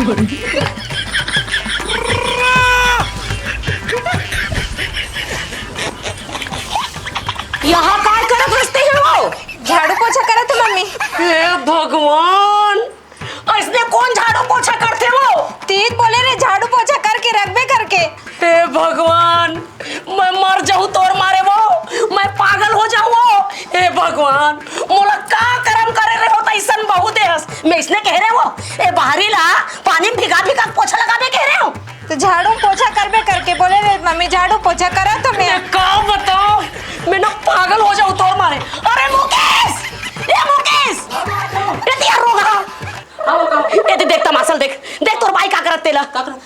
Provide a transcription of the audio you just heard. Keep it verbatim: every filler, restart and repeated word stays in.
यहाँ काय करत रहिस तें वो? झाड़ू पोछा करत हँव मम्मी। हे भगवान, अइसने कोन झाड़ू पोछा करथे वो? तेंच बोले रे, झाड़ू पोछा करके रखबे करके। हे भगवान, मैं मर जाहूँ तोर मारे वो, मैं पागल हो जाहूँ वो। हे भगवान, मोला का करम करे रहे हो त अइसन बहू देहस। मैं अइसने कहे रहे वो, ए बहरी ला पानी म भिगा भिगा के पोछा लगाबे कहे रहे हो। त झाड़ू पोछा करबे करके बोले रे मम्मी, झाड़ू पोछा करत हँव मैं। मैं का बतावँव, मैं ना पागल हो जाहूँ तोर मारे। अरे मुकेश, ए मुकेश, ए तिया रोगा। ए दे देख तमाशा ल देख, देख तोर बाई का करत तेला। का करत?